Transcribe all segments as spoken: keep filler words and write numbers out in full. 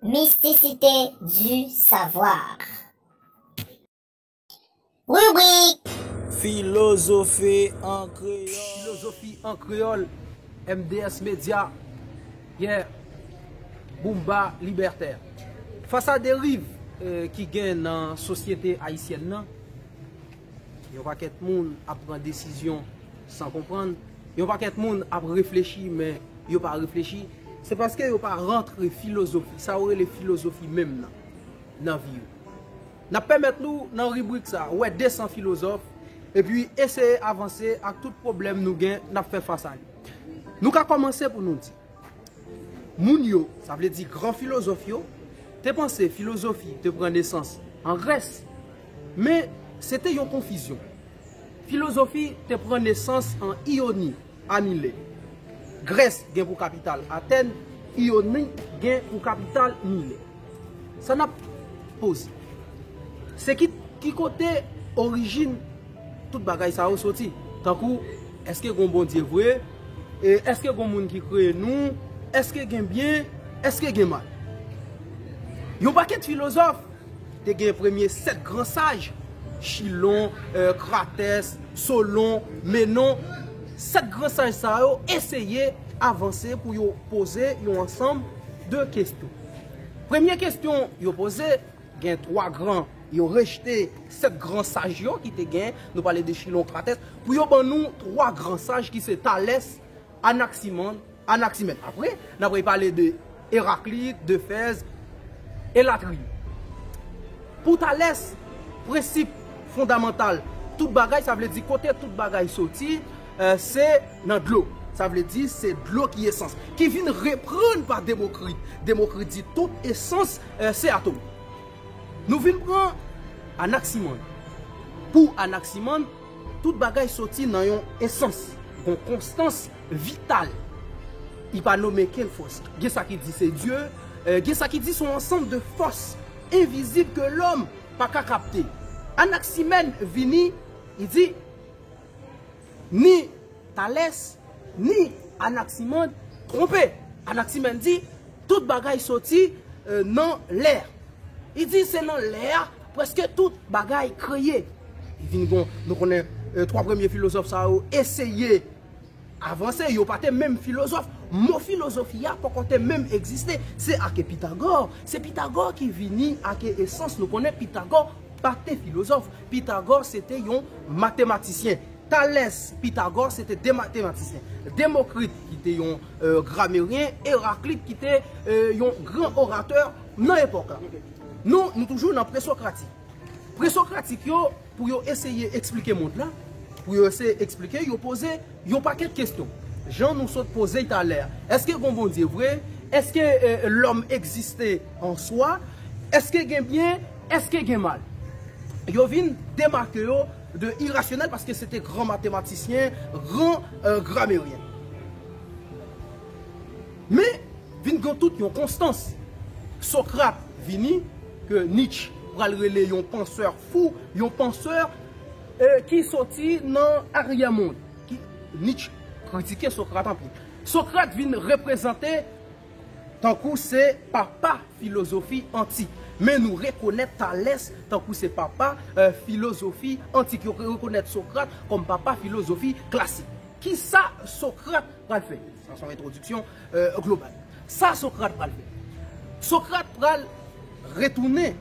Mysticité du savoir. Ribrik Filozofi an kreyòl. Filozofi an kreyòl, M D S Media, yeah, Boumba Libètè. Fas a deriv eh, ki gen nan sosyete ayisyèn nan, yon pakèt moun ap pran desizyon san konprann, yon pakèt moun ap reflechi men yo pa reflechi, se paske yo pa rantre filozofi, sa yo rele filozofi menm nan, nan vi yo. N ap pèmèt nou nan ribrik sa wè de san filozòf, epi eseye avanse ak tout pwoblèm nou gen n ap fè fas a li. Nou ka kòmanse pou nou di, moun yo, sa vle di gran filozòf yo, te panse filozofi te pran nesans an Grès, men se te yon konfizyon. Filozofi te pran nesans an Iyoni, a Milè. Grès gen pou kapital Atèn, Iyoni gen pou kapital Milè. Sa n ap poze, se ki, ki kote orijin tout bagay sa yo soti? Tankou, èske gen yon Bondye vre? E èske gen yon moun ki kreye nou? Èske gen byen? Èske gen mal? Yon pakèt filozòf te gen premye sèt gran saj, Chilon, eh, Kratès, Solon, Menon. Sèt gran saj sa yo eseye avanse pou yo poze yon ansanm de kesyon. Premye kesyon yo poze, gen twa gran, yo rejte sèt gran saj yo ki te gen, nou pale de Chilon, Kratès, pou yo ban nou twa gran saj ki se Talès, Anaksimand, Anaksimèn. Apre, n ap pale de Eraklit, de Fèz, elatriye. Pou Talès, prensip fondamantal tout bagay, sa vle di kote tout bagay soti, eh, se nan dlo. Sa vle di se dlo ki esans, ki vin reprann pa Demokrit. Demokrit di tout esans eh, se atòm. Nou vin pran Anaksimand. Pou Anaksimand, tout bagay soti nan yon esans, yon konstans vital. Li pa nonmen kenn fòs. Gen sa ki di se Dye, eh, gen sa ki di se yon ansanm de fòs envizib ke lòm pa ka kapte. Anaksimèn vini, li di, ni Talès, ni Anaksimand twonpe. Anaksimand di, tout bagay soti eh, nan lè. Li di se nan lè a prèske tout bagay kreye. Li vin gon, nou konnen eh, twa premye filozòf sa yo eseye avanse, yo pa te menm filozòf. Mo filozofi a poko te menm egziste. Se ake Pitagò. Se Pitagò ki vini ake esans. Nou konnen Pitagò pa te filozòf. Pitagò se te yon matematisyen. Talès, Pitagò se te de matematisyen. Demokrit ki te yon eh, grameryen, Eraklit ki te eh, yon gran oratè nan epòk la. Nou, nou toujou nan presokratik. Presokratik yo, pou yo eseye eksplike mond la, pou yo eseye eksplike, yo poze yon pakèt kesyon. Jan nou sot poze talè a, èske gen yon Bondye vre? Èske eh, lòm egziste an swa? Èske gen byen? Èske gen mal? Yo vin demake yo de irasyonèl paske se te gran matematisyen, gran eh, grameryen. Men, vin gen tout yon konstans. Sokrat vini, ke Nietzsche pral rele yon pansè fou, yon pansè eh, ki soti nan aryè mond. Ki, Nietzsche kritike Sokrat anpil. Sokrat vin reprezante tankou se papa filozofi antik. Men nou rekonèt Talès tankou se papa eh, filozofi antik. Yo rekonèt Sokrat kòm papa filozofi klasik. Kisa Sokrat pral fè? Sa se yon entwodiksyon eh, global. Sa Sokrat pral fè? Sokrat pral retounen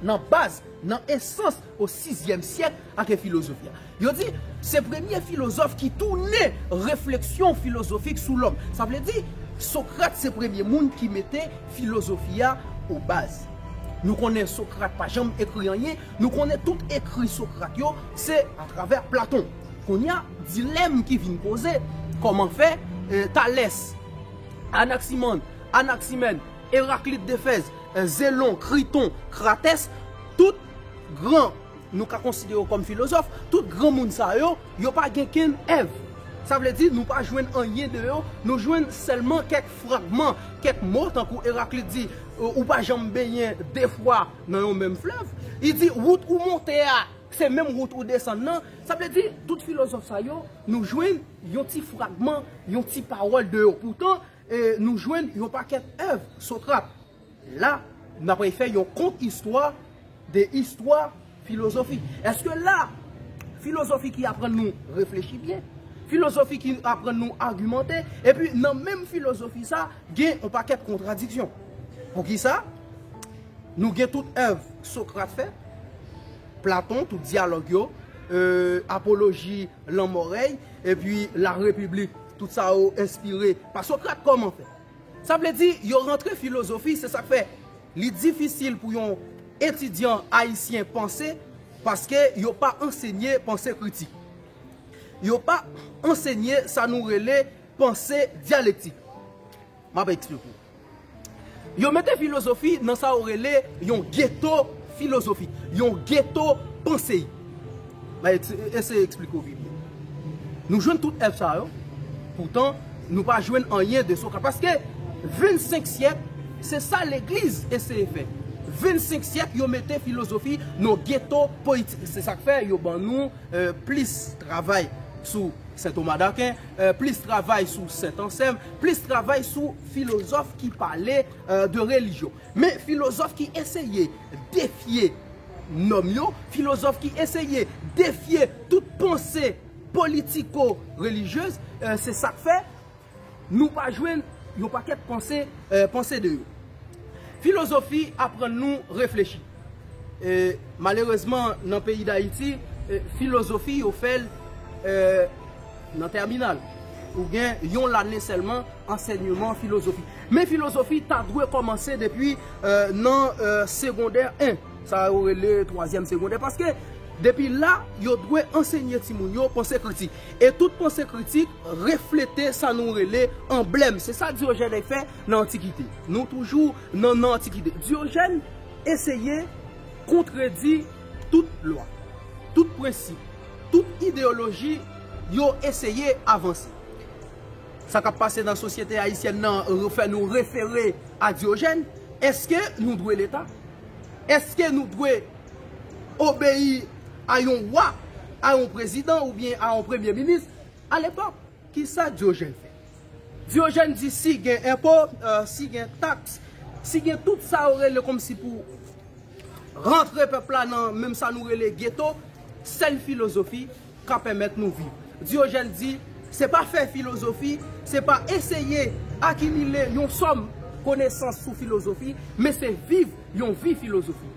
nan baz, nan esans o sizyèm syèk ake filozofi a. Yo di se premye filozòf ki tounen refleksyon filozofik sou lòm. Sa vle di Sokrat se premye moun ki mete filozofi a o baz. Nou konnen Sokrat pa janm ekri anyen, nou konnen tout ekri Sokrat yo se atravè Platon. Kounye a, dilèm ki vin poze, kòman fè eh, Talès, Anaksimand, Anaksimèn, Eraklit de Fèz, eh, Zelon, Kriton, Kratès, tout gran, nou ka konsidere yo kòm filozòf, tout gran moun sa yo, yo pa gen kenn èv. Sa vle di nou pa jwenn anyen de yo, nou jwenn sèlman kèk fragman, kèk mo, tankou Eraklit di, eh, ou pa janm benyen de fwa nan yon menm flèv. Li di wout ou monte a, se menm wout ou desann nan. Sa vle di, tout filozòf sa yo, nou jwenn yon ti fragman, yon ti pawòl de yo. Poutan, eh, nou jwenn yon pakèt èv Sokrat. La, n ap fè yon kont istwa de istwa filozofi. Èske la, filozofi ki aprann nou reflechi byen, filozofi ki aprann nou agimante, epi nan menm filozofi sa, gen yon pakèt kontradiksyon. Poukisa? Nou gen tout èv Sokrat fè, Platon, tout dyalòg yo, euh, apoloji lanmò rèy, epi la repiblik, tout sa yo enspire pa Sokrat kòman fè. Sa vle di, yo rantre filozofi, se sa k fè li difisil pou yon etidyan ayisyen panse, paske yo pa ansenye panse kritik. Yo pa ansenye sa nou rele panse dyalektik. M ap eksplike w. Yo mete filozofi nan sa yo rele yon geto filozofi, yon geto panse. M a eseye eksplike w pi byen. Nou jwenn tout èv sa yo, poutan nou pa jwenn anyen de Sokrat. Paske vennsenk syèk, se sa legliz eseye fè. Vennsenk syèk, yo mete filozofi nan geto politik. Se sa k fè yo ban nou euh, plis travay sou Sen Toma d'Aken, euh, plis travay sou Sent Ansèm, plis travay sou filozòf ki pale euh, de relijyon. Men filozòf ki eseye defye nòm yo, filozòf ki eseye defye tout panse politiko-relijyez, euh, se sa k fè nou pa jwenn yon pakèt panse, euh, panse de yo. Filozofi aprann nou reflechi. E, malerezman, nan peyi Dayiti, e, filozofi yo fè l, e, nan tèminal. Ou gen yon lane sèlman ansèyman filozofi. Men filozofi ta dwe kòmanse depi, e, nan, e, segondè en. Sa yo rele twazyèm segondè. Paske depi la, yo dwe ansenye timoun yo panse kritik. E tout panse kritik reflete sa nou rele anblèm. Se sa Dyojèn te fè nan Antikite. Nou toujou nan, nan Antikite. Dyojèn eseye kontredi tout lwa, tout prensip, tout ideyoloji yo eseye avanse. Sa k ap pase nan sosyete ayisyèn nan fè nou refere a Dyojèn. Èske nou dwe Leta? Èske nou dwe obeyi a yon wa, a yon prezidan oubyen a yon premye minis? Alepòk, kisa Dyojèn fè? Dyojèn di si gen enpo, euh, si gen taks, si gen tout sa yo rele kòmsi pou rantre pèp la nan menm sa nou rele geto, sèl filozofi ka pèmèt nou viv. Dyojèn di, se pa fè filozofi, se pa eseye akimile yon sòm konesans sou filozofi, men se viv yon vi filozofi.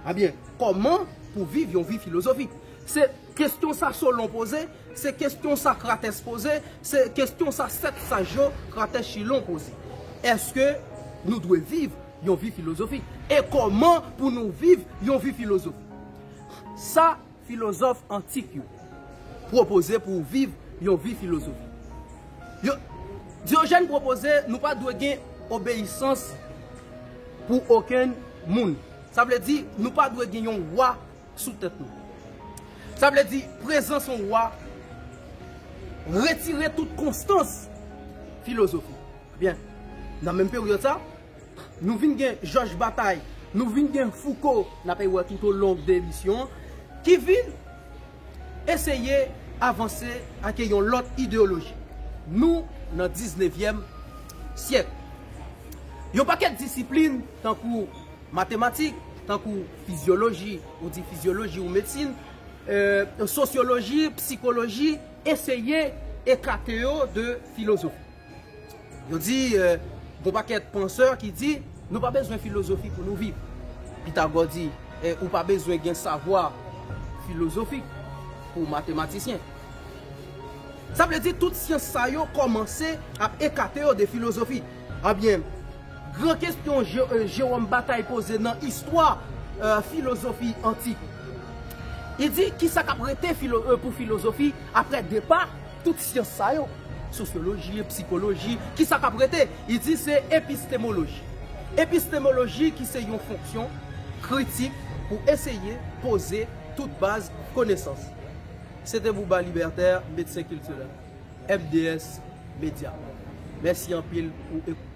Ebyen, kòman pou viv yon vi filozofi? Se kesyon sa Solon poze, se kesyon sa Kratès poze, se kesyon sa sèt saj yo, Kratès, Chilon poze. Èske nou dwe viv yon vi filozofi? E kòman pou nou viv yon vi filozofi? Sa filozòf antik yo pwopoze pou w viv yon vi filozofi. Yo, Dyojèn pwopoze nou pa dwe gen obeyisans pou okenn moun. Sa vle di, nou pa dwe gen yon wa sou tèt nou. Sa vle di, prezans yon wa retire tout konstans filozofi. Byen, nan menm peryòd sa, nou vin gen Jòj Batay, nou vin gen Fouco, n ap wè tout o long de emisyon an, ki vin eseye avanse ak yon lòt ideyoloji. Nou nan diznevyèm syèk. Yon pakèt disiplin, tankou matematik, tankou fizyoloji, ou di fizyoloji ou medsin, euh, sosyoloji, psikoloji, eseye ekate yo de filozofi. Yo di, euh, gon pakèt pansè ki di, nou pa bezwen filozofi pou nou viv. Pitagò di, eh, ou pa bezwen gen savwa filozofik pou w matematisyen. Sa vle di tout syans sa yo kòmanse ap ekate yo de filozofi. Ebyen, gran kesyon Je-, euh, Jewòm Batay poze nan istwa, euh, filozofi antik. Li di, kisa k ap rete filo-, euh, pou filozofi apre depa tout syans sa yo? Sosyoloji, psikoloji, kisa k ap rete? Li di se epistemoloji. Epistemoloji ki se yon fonksyon kritik pou eseye poze tout baz konesans. Se te Bouba Libertè, medsen kiltirèl, M D S Media. Mèsi anpil pou ekout.